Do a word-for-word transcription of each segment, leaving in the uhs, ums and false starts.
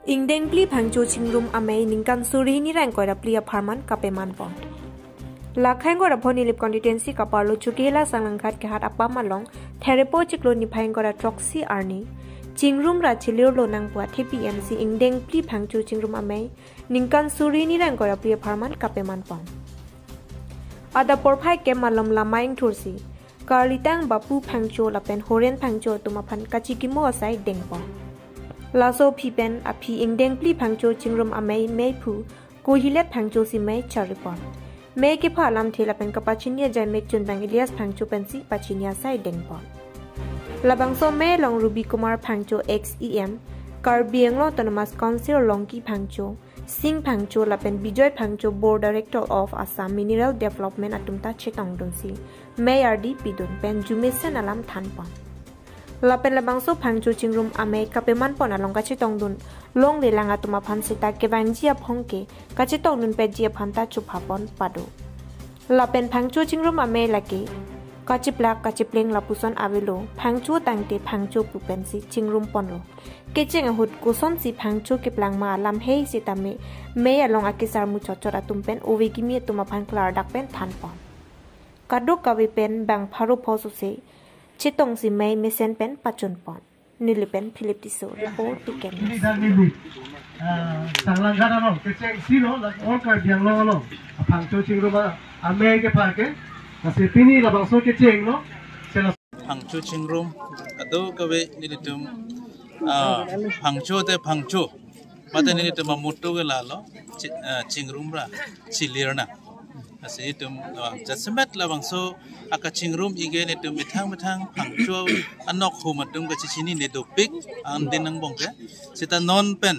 Ingdeng phli Phangcho Chingrum amei ningkan suri hini ra ingkoi ra phli apharman kapeman pon. Lakha ingkoi ra pho Nilip constituency kaparlo Chokihola Sanglanghat kehat apam along Therepo chiklo niphai ingkoi ra throksi arni chingrum ra chilirlo nang pu athepi M C Ingdeng phli Phangcho Chingrum amei ningkan suri hini ra ingkoi ra phli apharman kapeman pon. Adap porphai kem malom lama ingthursi Karlitang Bapu Phangcho lapen Horen Phangcho atum aphan kachikimo asai dengpon. Laso aphi pen aphi Ingdeng phli Phangcho Chingrum amei meiphu Kohilet Phangcho si mei charipon. Mei kepha alamthe lapen kapachini ajaimek chunbang Elias Phangcho pensi pachini asai dengpon. Labangso mei along Ruby Kumar Phangcho ex E M, Karbi Anglong Autonomous Council Longki Phangcho, Sing Phangcho lapen Bijoy Phangcho, Board Director of Assam Mineral Development atum ta chetongdunsi mei ardi pidun pen jumesen alam thanpon. Lapen labangso Phangcho Chingrum amei kapeman pon along kachetongdun longlelang atum aphan seta kevangji aphong ke kachetongdun petji aphan ta chupha pon pado. Lapen Phangcho Chingrum amei lake kachiplak kachipleng lapuson avelo, Phangcho tangte Phangcho pu pensi chingrum ponlo. Kecheng ahut kosonsi Phangcho keplang ma alam hei sitame mei along akesar muchotchot atum pen ove kimi atum aphan klardak pen thanpon. Kadokave pen bang pharo pho sose chetongsi mei mesen pen pachunpon. Nilip pen Philip Tisso report to Ken News. Ini dan ini, ah, Sanglanghat along kecheng si lo, la all Karbi Anglong along Phangcho Chingrum amei kepha ke, lasi pini labangso kecheng lo, sela Phangcho Chingrum, kadokave nelitum, ah, Phangcho te Phangcho, mate nelitum amutu ke lalo, chi-, ah, chingrum ra chilir nang. Lasi itum, ah, jasemet labangso akachingrum ige nelitum methang methang Phangcho anok hum atum kachichinine dopik, an din angbong ke. Seta non pen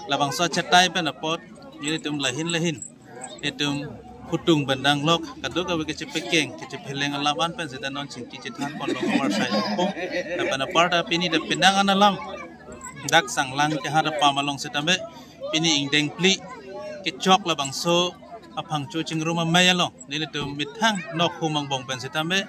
labangso achetai pen apot nelitum lahin lahin itum phutung pen danglok, kadokave kachepekeng kachepheleng alam an pen seta non chingki chethan pon long apar sai pon. Lapen apar ta pini ta penang an alam dak Sanglang kehat apam along sitame pini Ingdeng phli kechok labangso aPhangcho Chingrum amei along nelitum methang nok hum angbong pen sitame,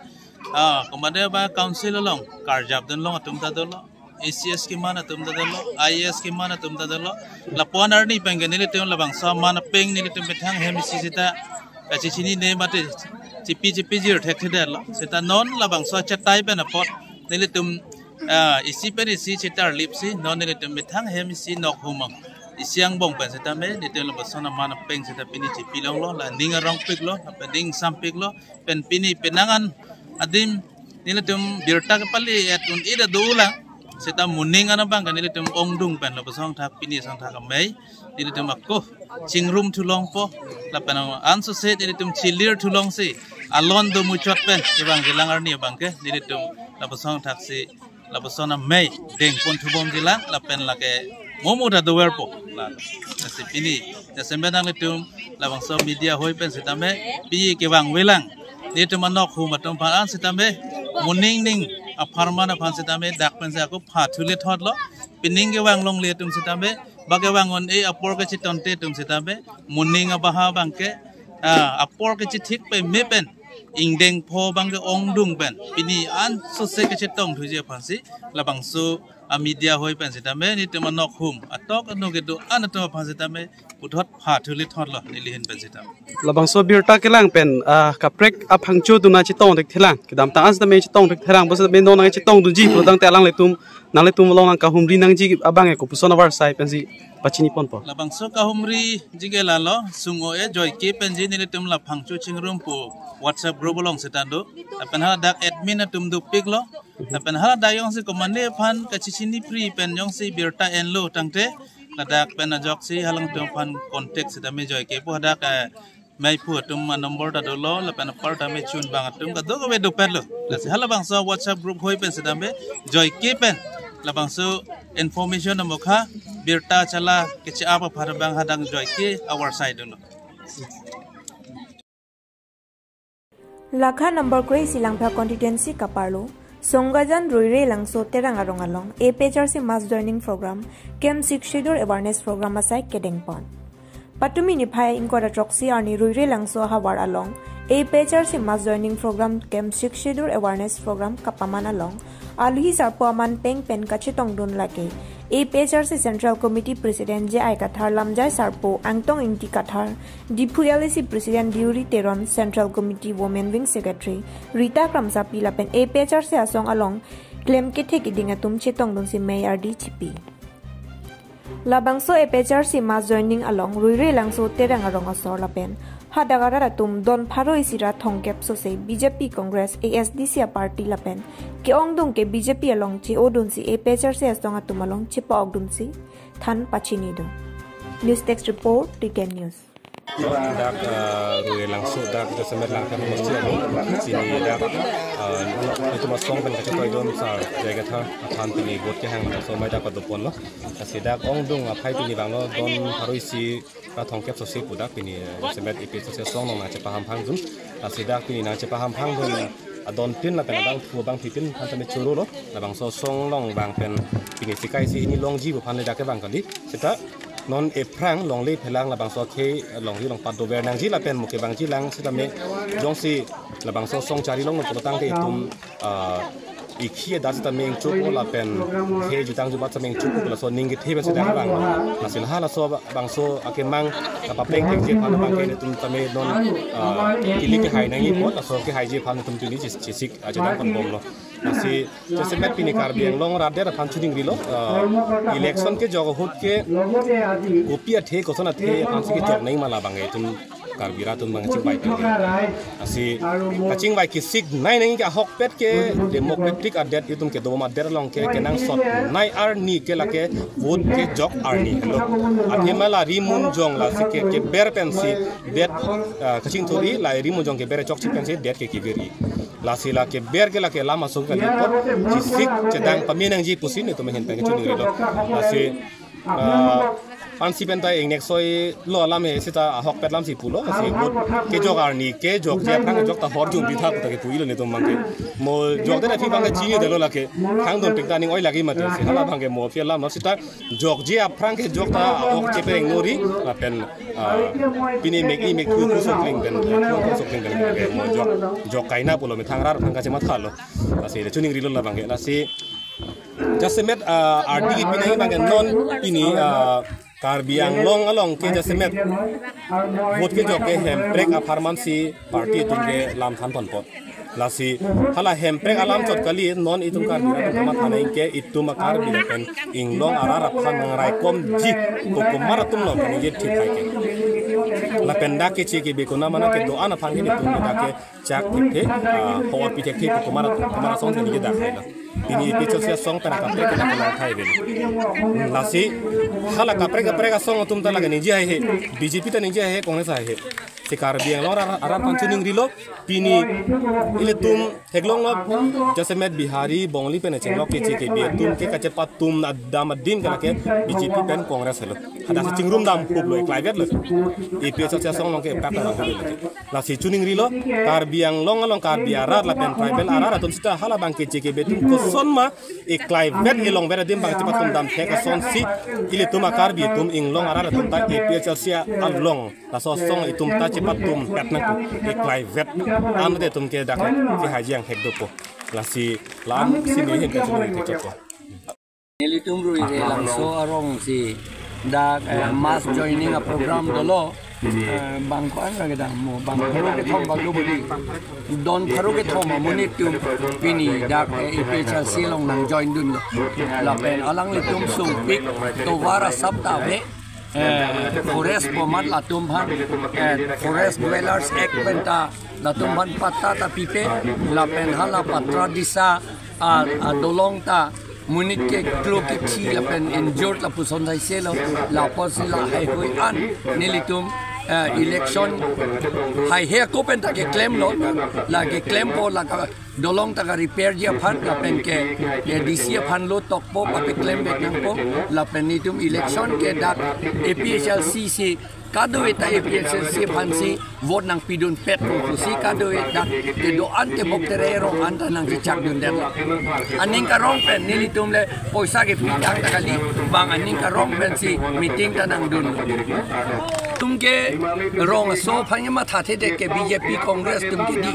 ah, komatne ba council along karjap dunlong atum ta dolo, A C S keman atum ta dolo, I A S keman atum ta dolo. Lapu-an arni pen ke nelitum labangso aman apeng nelitum methang hem isi seta kachichinine mate chipi chipi jir thekthedetlo. Seta non labangso achetai pen apot nelitum, ah, isi pen isi chetarlipsi non nelitum methang hem isi nok hum ang isi angbong pen sitame nelitum lapuson aman apeng seta pini chipi longlo, la ning arongpiklo, lapen ning sampiklo, pen pini penang an adim nelitum birta kepale-et un-e ta dolang. Seta moning an abang ke nelitum ongdung pen lapuson thak pini song thak amei nelitum ako chingrum thulongpo, lapen ansose nelitum chilir thulongsi alon do muchot pen kevangjilang arni abang ke nelitum lapuson thaksi lapuson amei dengpon thubomjilang, lapen lake momu ta doverpo. La, lasi pini jasemet nanglitum labangso media hoi pen sitame pi kevangvelang nelitum anok hum atum aphan an sitame moning ning apharman aphan sitame dak pensi ako phathu lethotlo. Pining kevang longle atum sitame ba kevang un-e apor kechitonte atum sitame moning abaha abang ke, ah, apor kechithik peme pen ingdeng pho abang ke ongdung pen pini ansose kechetong thuji aphansi labangso amedia hoi pen sitame nelitum anok hum atok anu kedo-an atum aphan sitame puthot phathu lethotlo nelihin pen sitame. Labangso birta kelang pen, ah, kaprek aPhangcho atum nangchetong thekthelang, kedamtang an sitame chetong thekthelang, bos sitame non nangchetongdunji pulotangte alanglitum, nanglitum along nangkahumri nangji abang ke kopuson avarsai pensi pachiniponpo. Labangso kahumriji ke lalo, sung-o-e joike pensi nelitum la Phangcho Chingrum pu WhatsApp group along seta do. Lapen haladak admin atum dopiklo. Lapen haladak jongsi komatne aphan kachichini pri pen jongsi birta enlo tangte, ladak pen ajoksi halangtum aphan contact sitame joike pu hadak, eh, meiphu atum anumber ta dolo, lapen apar tame chunbang atum kadokave dopetlo. Lasi halabangso WhatsApp group hoi pen sitame joike pen labangso information amokha birta chala keche-ap aphan abang hadak joike avarsai dolo. Lakha number kre-isi Langpher constituency kaparlo Songgajan Roire Langso Terang arong along A P H R C mass joining program kem Sixth Schedule awareness program asai kedengpon. Patumi niphai ingkoi ra throksi arni Roire Langso ahavar along A P H R C mass joining program kem Sixth Schedule awareness program kapaman along aluhi sarpo aman peng pen kachetongdun lake A P H L C Central Committee President J I Kathar, Lamjai Sarpo, Angtong Ingti Kathar, Diphu L A C President Deuri Teron, Central Committee Women Wing Secretary Rita Kramsapi lapen A P H L C asong along klem kethe keding atum chetongdunsi mei ardi chipi. Labangso A P H L C mass joining along Ruirelangso Terang arong asor lapen hadak arat atum don pharo isi ra thomkep sose B J P, Congress, A S D C a party lapen ke-ongdung ke B J P along che-odunsi A P H L C asong atum along chepa-okdunsi than pachinidun. News Desk Report, T ten News. Dak, eh, Ruirelangso dak jasemet Langpher Homosti along. Pini dak, eh, itum asong pen kachetoidun sar J I Kathar aphan pini vote kehang laso mei dak padoponlo. Lasi dak ongdung aphai pini banglo don pharo isi ra thomkep sose pu dak pini, eh, jasemet A P H L C asong along nangchepahamphangdun. Lasi dak pini nangchepahamphangdun adonpin lapen abangphu abangphipin aphan tame chorolo. Labangso asong along bang pen pini sika isi hini longji pu aphan le dak ke bang kali. Seta non ephrang longle phelang labangso akhei longri long pat dover nangji lapen mo kevangji lang sitame jongsi labangso asong chari long pulo tangte itum, ah, ikhi adat sitame ingchupo lapen khei jutang jubat sitame ingchupo laso aning kethe pen seta bang. Lasi lahai laso bangso akemang kapapleng thekji aphan bang ke itum tame non, ah, kili kehai nangji apot laso kehaiji aphan itum tuni chis-, chisik, ah, chetang ponbomlo. Lasi jasemet pini Karbi Anglong arat adet aphan choningrilo, ah, election kejok ahut ke kopi athe koson athe aphansi kejok nangji ma labang ke itum Karbi arat atum bang chingvai pen. Lasi kachingvai kesik nai nangji ke ahokpet ke democratic adet itum kedobom adet along ke kenangsot nai arni ke lake vote kejok arni lo. Athema la rimunjong lasi ke keber pensi det, ah, kachingthur-i, la rimunjong keber chokche pensi det ke kevir-i. Lasi la keber ke lake lam asong kali apot chisik chedang pame nangji pusi netum ahin pen choningrilo. Lasi, ah, ansi penta ingnek soi lo alam he seta ahokpet lamsi pulo. Lasi vote kejok arni kejokji aphrang kejok ta hor jung bitha puta kepu-ilo netum bang ke. Mo jokdet aphi bang ke chinidetlo lake. Hangdun pik ta ning oi lagi mati si hala bang ke mo aphi alam lo seta jokji aphrang kejok ta ok chepereng nori lapen, ah, pini mek-i mek thu thu sokling pen, thu thu sokling pen ke mo jok, jok kaina pulo methang arat aphan kachemathalo. Lasi le choningrilo labang ke. Lasi jasemet, ah, ardi pini bang ke non pini, ah, Karbi Anglong along ke jasemet vote kejok ke Hemprek apharman si party atum ke lam than ponpo. Lasi hala Hemprek alam chot kali non itum Karbi atum kamatha nangji ke itum a-Karbi lapen inglong arat aphan nangraikomji kokomar atum lo kani je thik hai ke. Lapen dak keche kebe konat mana kedo-an aphan ke itum dak ke chak thekthe, ah, hor pi thekthe kokomar atum kokomar asong kani je dak hai lo. Pini A P H L C asong pen akaprek ke dak lang thai vel. Lasi hala kaprek kaprek asong atum ta lake ningje haihe, B J P ta ningje haihe, Congress haihe. Si Karbi Anglong arat, arat aphan choningrilo, pini ilitum theklonglo, jasemet Bihari, Bongli pen chenglok keche kebe atum ke kachepatum adam adim ke lake B J P pen Congress helo. Hadak si chingrum dam huplo, eklaivetlo. A P H L C asong along ke epkak ta huplo lake. Lasi choningrilo, Karbi Anglong along Karbi arat lapen tribal arat atum seta hala bang keche kebe atum kosonma eklaivet elongvet adim bang chepatum dam thek asonsi ilitum a-Karbi atum inglong arat atum ta A P H L C along laso asong itum ta chepatum pet nangpo, eklaivet. Anke itum ke dak kehaiji anghek dopo. Lasi lam si nehin kachunung thekchotpo. Nelitum Ruirelangso arong si dak, eh, mass joining a-program dolo. Eh, bang ko-an lake dam mo, bang pharo kethom bang do bodi. Don pharo kethom amonit atum pini dak, eh, A P H L C along nangjoindunlo. Lapen alanglitum sungpik tovar asap ta ave, eh, forest bomat latum aphan, eh, Forest Dwellers Act penta latum aphan patta ta pipe, lapen hala Patradisa a, a, dolong ta monit keklo kethi lapen injured lapuson thaiselo, lapuson si lahaihui an nelitum, eh, election haihe ako penta keklemlo, la keklempo, la ka dolong ta ka-repairji aphan lapen ke, eh, D C aphan lo tokpo, papeklem vek nangpo, lapen nelitum election ke dak A P H L C si kadokave ta A P H L C aphansi vote nangpidun pet pusi kadokave dak kedo-an tebok tere rong an ta nangchechakdundetlo. Aning karong pen nelitum le poisa kepi tang ta kali, bang aning karong pensi meeting ta nangdun. Itum ke rong aso aphan kematha thekthe ke B J P Congress atum ke di.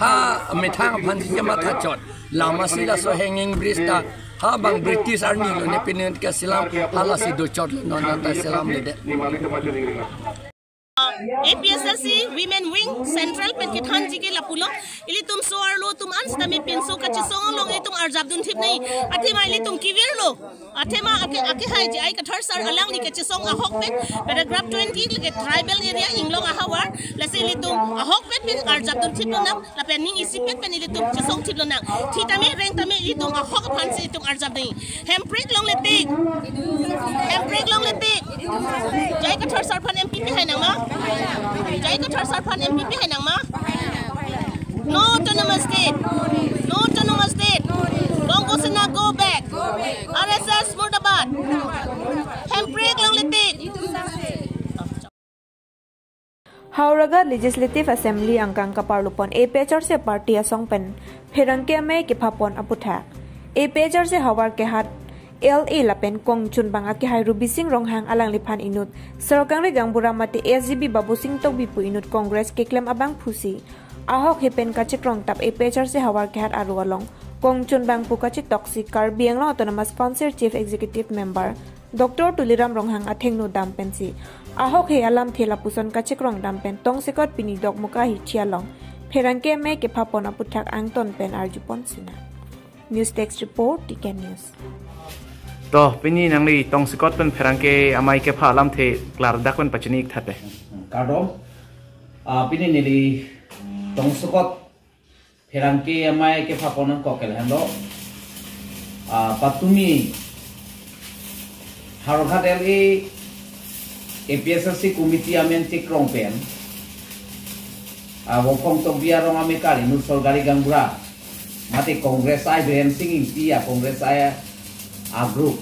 Ha methang aphansi kematha chot. Lam asi laso hanging bridge ta Ha bang British army lo ne pinin ke selam, halasi dochot lo, non non ta selamledet. A P H L C Women Wing Central pen kethanji ke lapulo. Ilitum so-arlo atum an sitame pinso kachesong along ilitum arjapdun thip nangji. Athema ilitum kevirlo. Athema ake, ake hai J I Kathar sir alangli kachesong ahok pen paragraph twenty ke tribal area inglong ahavar. Lasi ilitum ahok pen pen arjapdun thip lonang. Lapen ning isipet pen ilitum chesong thip lonang. Thi tame reng tame ilitum ahok aphan si ilitum arjap nangji. Hemprek longle tik. Hemprek longle tik. J I Kathar sir aphan M P P hai nang ma? J I Kathar sir aphan M P P hai nang ma? No autonomous state. No autonomous state. Bongo Sena go back. R S S murdabad. Hemprek longle tik. Howraghat Legislative Assembly angkang kaparlupon A P H L C party asong pen pherangke amei kephapon aputhak. A P H L C Howraghat L A lapen kongchunbang akehai Rubising Ronghang alangliphan inut Sir Kangri Gaonbura mate S G B Babusing Tokbi pu inut Congress keklem abangphusi ahok hepen kachekrong tap A P H L C Howraghat aru along kongchunbang pu kachetoksi Karbi Anglong Autonomous Council Chief Executive Member Doctor Tuliram Ronghang athengno dam pensi ahok he alamthe lapuson kachekrong dam pen tongsekot pini Dokmoka hithi along pherangke amei kephapon aputhak angton pen arjupon sinang. News Desk Report, T K News. To, pini nangli tongsekot pen pherangke amei kepha alamthe klardak pen pachini ik thate. Kardom. Ah, pini neli tongsekot pherangke amei kephapon nangkok ke lahenlo. Ah, patumi Howraghat L A A P H L C committee amen chekrong pen, ah, Wokpong Tokbi arong amekar inut Sir Kangri Gaonbura mate Congress I Biren Singh Ingti a Congress I a group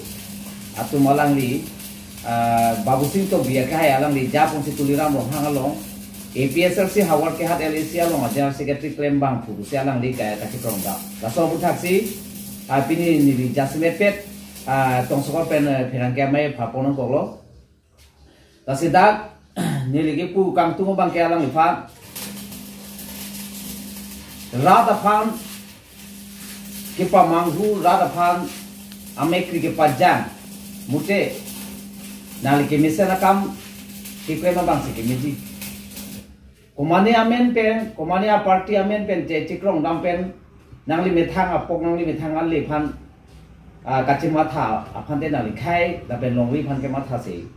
atum alangli, ah, Babusing Tokbi akehai alangli japonsi Tuliram Ronghang along A P H L C Howraghat L A C along a General Secretary klembang pusi alangli kaya kachekrong dam. Laso aphuthaksi, ah, pini neli jasemet pet, ah, tongsekot pen, eh, pherangke amei phapon nangkoklo. Lasi dak neli kepu kangtung abang ke alangliphan rat aphan kepamanghu, rat aphan amekri kepajang mute nangli kemesen akam keklem abangsi kemeji. Komane amen pen, komane aparty amen pen che chekrong dam pen nangli methang apok, nangli methang ale aphan, ah, kachematha aphan te nangli khei lapen longri aphan kemathasi,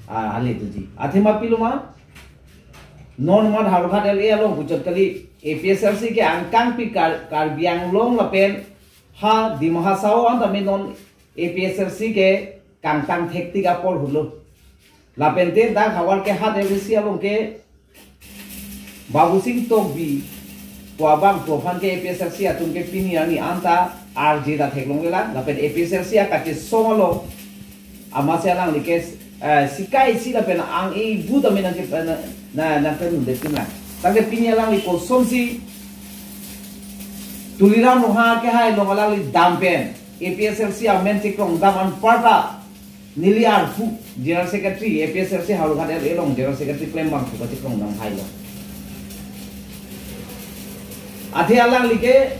ah, ale tuji. Athema pilo ma, non mat Howraghat L A along puchot kali, A P H L C ke angkangpi Kar-, Karbi Anglong lapen ha Dima Hasao an tame non A P H L C ke kangtang thektik apor hulo. Lapen te dak Howraghat L A C along ke Babusing Tokbi pu abangphu aphan ke A P H L C atum ke pini arni anta arje ta theklonglelang. Lapen A P H L C akachesong along amatsi alangli ke, eh, sikai si lapen ang-e bu tame nang ke, eh, na, na, nangklemdunde timlang. Tangte pini alangli kosonsi Tuliram Ronghang akehai along alangli dam pen A P H L C amen chekrong dam anparta neli arpu General Secretary, A P H L C Howraghat L A along General Secretary klembang pu kachekrong dam hailo. Athe alangli ke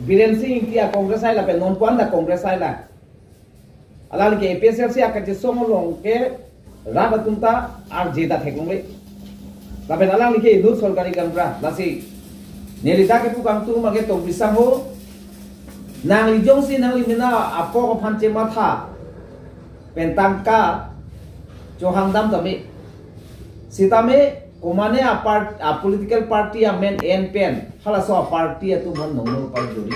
Biren Singh Ingti a Congress I lapen non pu anta Congress I la. Alangli ke A P H L C akachesong along ke rat atum ta arje ta theklongle. Lapen alangli ke inut Sir Kangri Gaonbura. Lasi neli dak kepu kangtung abang ke Tokbi sangho, nangli jongsi nangli mena apok aphan chematha pen tangka chohang dam tame, sitame komane apart, a political party amen en pen halaso aparty atum aphan nongno parjuri.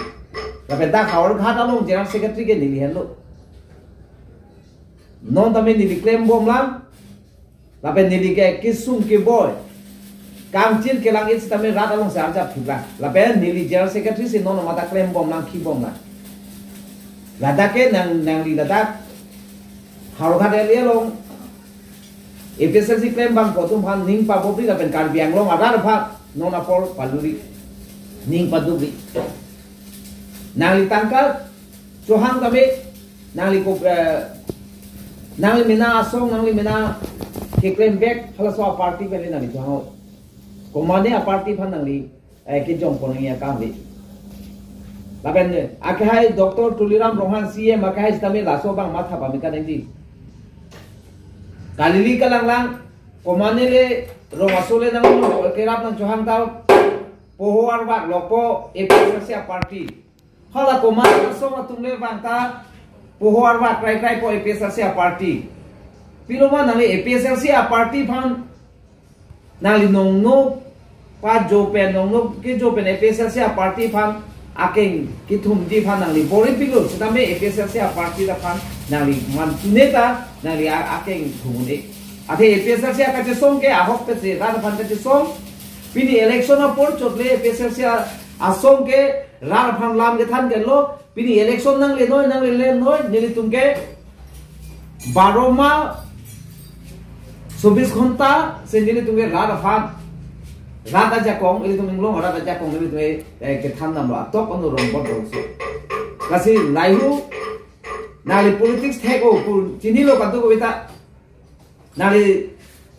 Lapen dak Howraghat along General Secretary ke neli henlo. Non tame neli klembomlang. Lapen neli ke kesung keboi, kangchir kelang-it sitame rat alongsi arjap thiplang. Lapen neli General Secretary si non mata klembomlang, khibomlang. Ladak ke nang, nangli ladak Howraghat L A along A P H L C klembangpo atum aphan ning pabopri lapen Karbi Anglong arat aphan non apor paluri, ning padukri. Nangli tangka chohang tame, nangli ko, eh, nangli mena asong, nangli mena keklem bek halaso aparty pen nangli chohang. Komane aparty aphan nangli, eh, kejongpon nangji akam le. Lapen akehai Doctor Tuliram Ronghang C M akehai sitame laso abang matha pame kanangji. Kalili kalanglang, komatne le rong aso le nang kerap nangchohang ta, poho arvak lokpo A P H L C a-party. Hala komat asong atum le vangta poho arvak krai kraipo A P H L C a-party. Pilo ma nangli A P H L C a-party aphan nangli nongno pajo pen, nongno kejo pen A P H L C a-party aphan akeng kethumji aphan nangli bor-i pilo, sitame A P H L C a-party aphan nangli mantune ta nangli a-, akeng thum un-e. Athe A P H L C akachesong ke ahok petse rat aphan kachesong. Pini election apor chot le A P H L C a-, asong ke rat aphan lam kethan ke lo. Pini election nangle noi, nangle le noi, nelitum ke baro ma chobis ghonta si nelitum ke rat aphan, rat ajakong, nelitum inglong rat ajakong, nelitum ke, eh, kethan damlo, atok ono rongbot rongso. Lasi laihu, nangli politics thek-o pu chinilo kadokave ta. Nangli,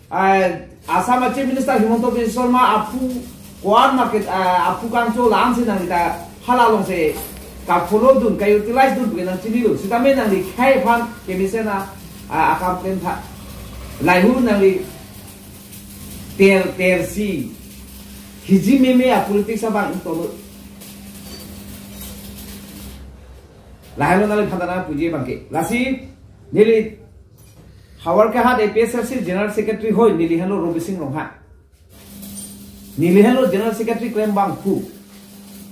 ah, Assam a-Chief Minister Himanta Biswa Sarma aphu ko-an market, ah, aphu kangcho la-an si nangli ta hala along si ka-follow dun, ka-utilize dun pu ke nang chinilo. Sitame nangli khei aphan kemesen a, ah, akam klem tha. Laihu nangli ter, tersi hiji meme a-politics abang ingtolo. Lahelo nangli phantana puji abang ke. Lasi neli Howraghat A P H L C General Secretary hoi neli henlo Robising Ronghang. Neli henlo General Secretary klem abangphu.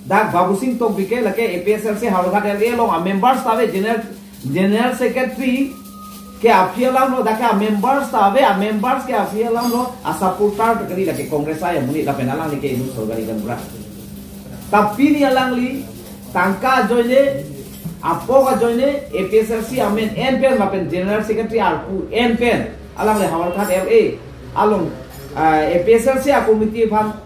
Dak Babusing Tokbi ke lake A P H L C Howraghat L A along a-members ta ave, General, General Secretary ke aphi alam lo, dak ke a-members ta ave, a-members ke aphi alam lo, a-supporter ta kali lake Congress ai amonit lapen alangli ke inut sorkari gaonbura. Tapi ni alangli tangka ajoine, apok ajoine, A P H L C amen en pen lapen General Secretary arpu en pen, alangli Howraghat L A along, ah, A P H L C a-committee aphan,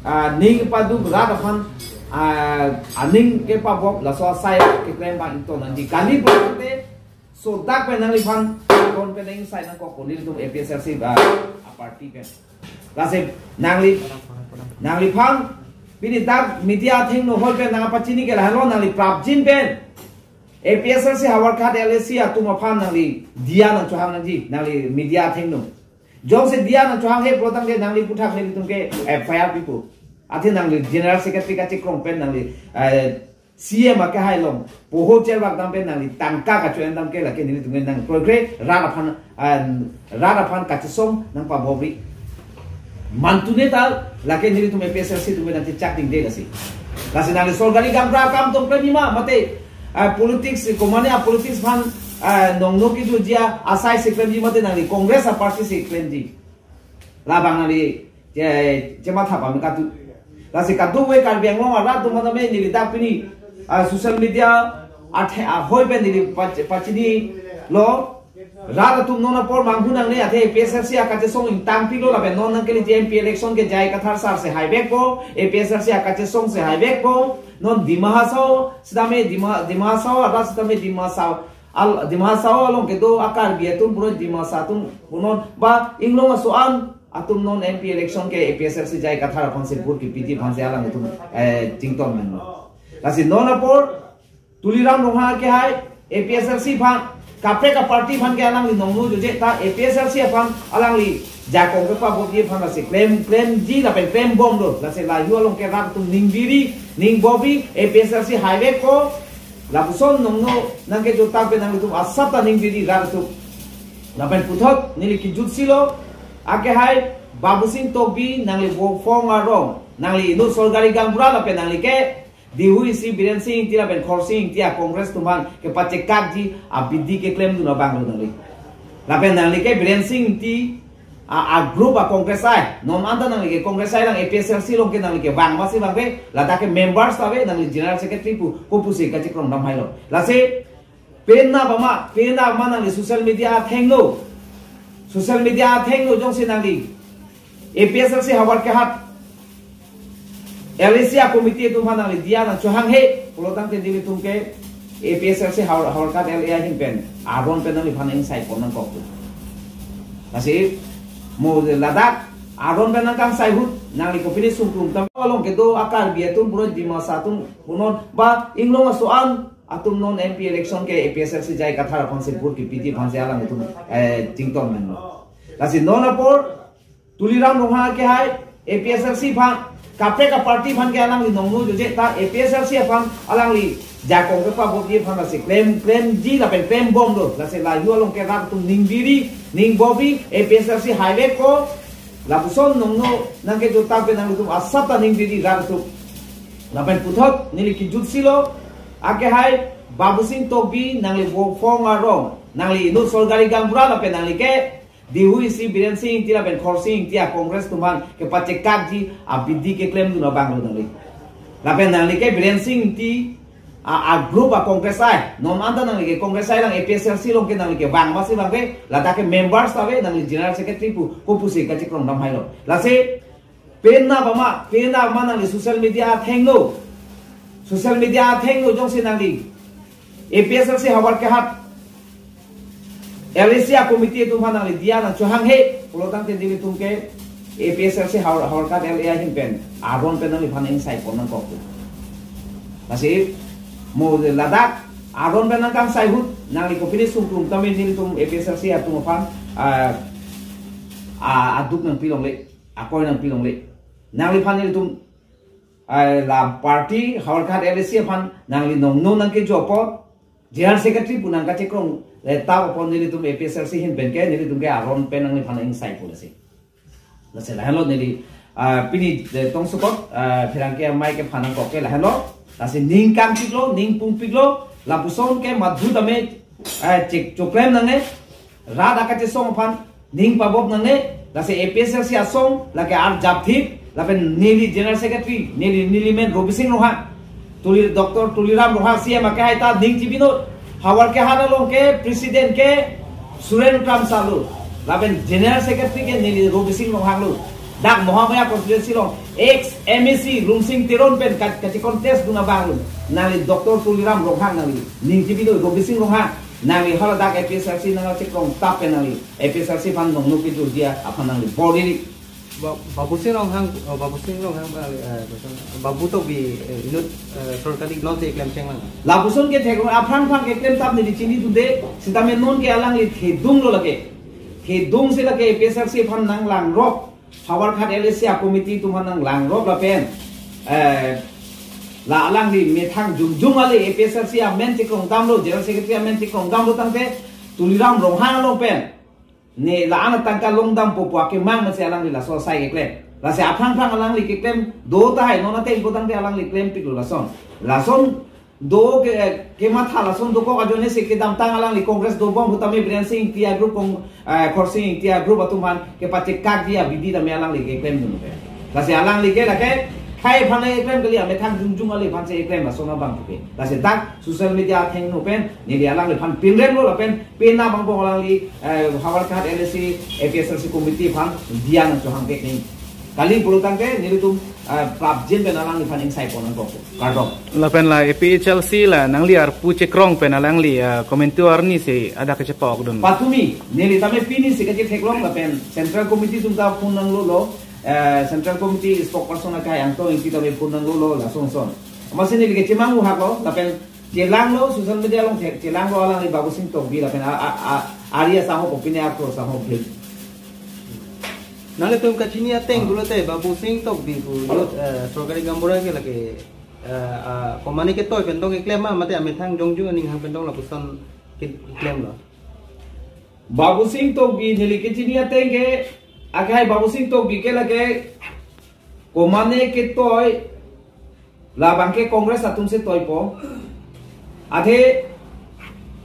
ah, ning paduk rat aphan, ah, aning kepabop laso asai keklem abang ingtonji kali pulote, so dak pen nangliphan kon pen ingsai nangkok ko nelitum A P H L C, ah, a-party pen. Lasi nangli, nangliphan pini dak media athengno hoi pen nangpachini ke lahelo, nangli prapjin pen A P H L C Howraghat L A C atum aphan nangli diya nangchohang nangji, nangli media athengno. Jongsi diya nangchohanghe pulo tangte nangli aphuthak nelitum ke F I R pipo. Athe nangli General Secretary kachekrong pen nangli, eh, C M akehai along poho chervak dam pen nangli tangka kacho-en dam ke lake nelitum ke nang kroikre rat aphan, ah, rat aphan kachesong nangpabopri. Mantune ta lake nelitum A P H L C atum ke nangchechak dingde lasi. Lasi nangli sorkari gaonbura akam tong klemji ma mate, ah, politics, komatne a-politics aphan, ah, nongno kejoji asai si klemji mate nangli Congress a-party si klemji. Labang nangli che, chematha pame katu. Lasi kadokave Karbi Anglong arat atum aphan tame neli dak pini, ah, social media athe, ah, hoi pen neli pach-, pachinilo. Rat atum non apor manghu nangne, athe A P H L C akachesong ingtangpilo lapen non nangkeleji M P election ke J I Kathar sar si haivekpo, A P H L C akachesong si haivekpo, non Dima Hasao sitame Dima, Dima Hasao arat sitame Dima Hasao al-, Dima Hasao along kedo a-Karbi atum punon, Dimasa atum punon, ba inglong aso-an atum non M P election ke A P H L C J I Kathar aphan si vote kepiji aphan si alangtum, eh, chington nanglo. Lasi non apor Tuliram Ronghang akehai A P H L C aphan, kaprek a-party aphan ke alangli nongno joje ta A P H L C aphan alangli jakong kepabopji aphan lasi klem, klemji lapen klembom do. Lasi laihu along ke rat atum ning biri, ning bobi, A P H L C haivekpo, lapuson nongno nangkejo tang pen nanglitum asap ta ning biri rat atum. Lapen puthot neli kejutsi lo, akehai Babusing Tokbi, nangli Bokphong arong, nangli inut sorkari gaonbura lapen nangli ke Dihu isi Biren Singh Ingti lapen Khorsing Ingti a-Congress atum aphan kepachekakji abidi keklem dun abang lo nangli. Lapen nangli ke Biren Singh Ingti a, a-group a-Congress ai. Non anta nangli ke Congress ai lang A P H L C along ke nangli kevang masi vangve, ladak ke members ta ave, nangli General Secretary pu, kopusi kachekrong dam hailo. Lasi, penap ma, penap ma nangli social media athengno. Social media athengno jongsi nangli A P H L C Howraghat L A C a-committee atum aphan nangli diya nangchohanghe pulo tangte nelitum ke A P H L C Howraghat L A ahin pen aron pen nangliphan ingsai pon nangkok tu. Lasi mo ladak aron pen nangkangsai ahut, nangli kopine sungklung tam along kedo a-Karbi atum punon, Dimasa atum punon, ba inglong aso-an atum non M P election ke A P H L C J I Kathar aphansi vote kepiji aphansi alangtum, eh, chington menlo. Lasi non apor Tuliram Ronghang ke hai A P H L C aphan, kaprek a-party aphan ke alangli nongno joje ta A P H L C aphan alangli jakong kepabopji aphan lasi klem, klemji lapen klembomlo. Lasi la yu along ke rat atum ning biri, ning bobi, A P H L C haivekpo, lapuson nongno nangkejotang pen nanglitum asap ta ning biri rat atum. Lapen puthot neli kejutsi lo, ake hai Babusing Tokbi nangli vo phone arong, nangli inut sorkari gaonbura lapen nangli ke Dihu isi Biren Singh Ingti lapen Khorsing Ingti a-Congress atum aphan kepachekakji abidi keklemdun abanglo nangli. Lapen nangli ke Biren Singh Ingti a, a-group a-Congress ai. Non anta nangli ke Congress ai lang A P H L C along ke nangli ke vang masi vangve, ladak ke members ta ave, nangli General Secretary pu, kopusi kachekrong dam hailo. Lasi, penap ma, penap ma nangli social media athengno. Social media athengno jongsi nangli A P H L C Howraghat L A C a-committee atum aphan nangli diya nangchohanghe pulotangte nelitum ke A P H L C Howraghat L A ahin pen aron pen nangliphan ingsaipon nangkok. Lasi mo ladak aron pen nangkangsai ahut nangli kopine sungklung tame nelitum A P H L C atum aphan, ah, ah, aduk nangpi longle, akoi nangpi longle. Nangliphan nelitum, ah, la party Howraghat L A C aphan nangli nongno nangkejo apot, General Secretary pu nangkachekrong le ta apot nelitum A P H L C ahin pen ke nelitum ke aron pen nangliphan ingsaipon lasi. Lasi lahenlo neli, ah, pini, eh, tongsukot, ah, pherangke amei kephan nangkok ke lahenlo. Lasi ning kangpiklo, ning pungpiklo, lapuson ke madhu tame, eh, chek choklem nangne, rat akachesong aphan ning pabop nangne, lasi A P H L C asong, lake arjapthip, lapen neli General Secretary, neli, neli men Robising Ronghang, Tuli, Doctor Tuliram Ronghang C M ake hai ta ning chibinot, Howraghat along ke President ke Suren Kramsa lo, lapen General Secretary ke neli Robising Ronghang lo, dak Mahamaya constituency along, ex M A C Rumsing Teron pen ka, kachecontest dun abang lo, nangli Doctor Tuliram Ronghang nangli, ning chibinot Robising Ronghang, nangli haladak A P H L C nangkachekrong tap pen nangli A P H L C aphan nongno kejorji aphan nangli bor-i. Ba-, Babusing Ronghang, oh, Babusing Ronghang, eh, Babu Tokbi, eh, inut, eh, sorkari non te klemcheng lang. Lapuson ke theklong aphrang aphrang keklem tap neli chinidunde, sitame non ke alangli thedunglo lake. Thedungsi lake A P H L C aphan nanglangrok, Howraghat L A C a-committee atum aphan nanglangrok lapen, eh, la alangli methang jongjong ale A P H L C amen chekrong damlo, General Secretary amen chekrong damlo tangte, Tuliram Ronghang along pen ne la-an atangka longdampo pu akemang masi alangli laso asai keklem. Lasi aphrang aphrang alangli keklem do tahai, non ateng putangte alangli klempiklo lason. Lason do ke, kematha lason dokok ajoine si kedamtang alangli Congress dobom ahut tame Biren Singh Ingti a-group kong, eh, Khorsing Ingti a-group atum aphan kepachekakji abidi tame alangli keklemdun pe. Lasi alangli ke lake khei aphan le keklem kali, amethang jongjong ale aphan si keklem lason abang puke. Lasi dak social media athengno pen neli alangliphan pinremlo lapen penap angbong alangli, eh, Howraghat L A C A P H L C committee aphan diya nangchohangpik nang. Kali pulotangte nelitum, eh, prapjin pen alangliphan ingsaipon nangkok. Kardom. Lapen la A P H L C la nangli arpu chekrong pen alangli, eh, komantu arni si adak kachepokdun. Patumi, neli tame pini si kachetheklong lapen Central Committee atum ta phone nanglolo, eh, Central Committee spokesperson akai Angtong Ingti tame phone nanglolo lason son. Amatsi neli kachemang uhaklo lapen chelanglo, social media along the-, chelanglo alangli Babusing Tokbi lapen a, a, a, Arya Sangho kopine akro Sangho bil. Nanglitum kachini ateng pulote Babusing Tokbi pu inut, eh, sorkari gaonbura ke lake, eh, ah, komane ketoi pen dong keklem ma, mate amethang jongjong aning hang pen dong lapuson ke-, keklemlo. Babusing Tokbi neli kachini ateng ke, akai Babusing Tokbi ke lake komane ketoi, labang ke Congress atum si toipo. Athe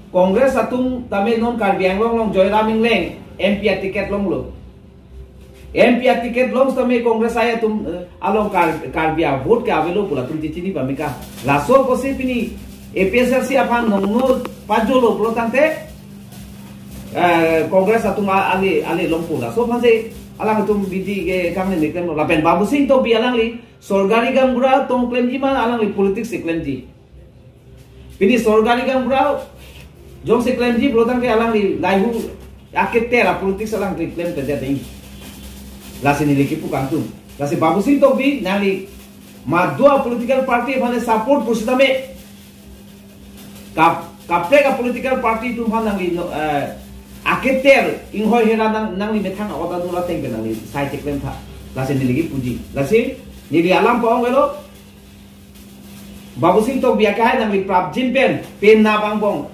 Congress atum tame non Karbi Anglong along Joyram Engleng M P a-ticket longlo. M P a-ticket long tame Congress ai atum, eh, along Kar-, Karbi a-vote ke avelo pu latum chechini pameka. Laso apotsi pini A P H L C aphan nongno pajolo pulotangte, eh, Congress atum a-, ale, ale longpo. Laso aphansi alangtum bidi ke kang ne klemlo. Lapen Babusing Tokbi alangli sorkari gaonbura tong klemji ma alangli politics si klemji? Pini sorkari gaonbura jongsi klemji pulotangte alangli lahei aketer a-politics alangli klemkledet dei. Lasi neli kipu kangtung. Lasi Babusing Tokbi nangli madua political party aphan support pusitame, kap kaprek a political party atum aphan nangli no, eh, aketer inghoi hera nang nangli methang a-ot atum ateng pen nangli sai cheklem tha. Lasi neli kipuji. Lasi neli alam pa-ong avelo. Babusing Tokbi akehai nangli prapjin pen, pen nap angbong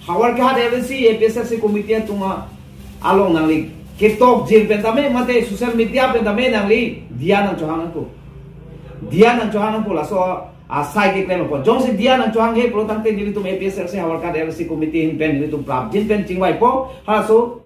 Howraghat L A C, A P H L C committee atum along nangli ketok jin pen tame, mate social media pen tame nangli diya nangchohang nangpo. Diya nangchohang nangpo, laso asai keklem nangpo. Jongsi diya nangchohanghe pulo tangte nelitum A P H L C Howraghat L A C committee ahin pen nelitum prapjin pen chingvaipo. Halaso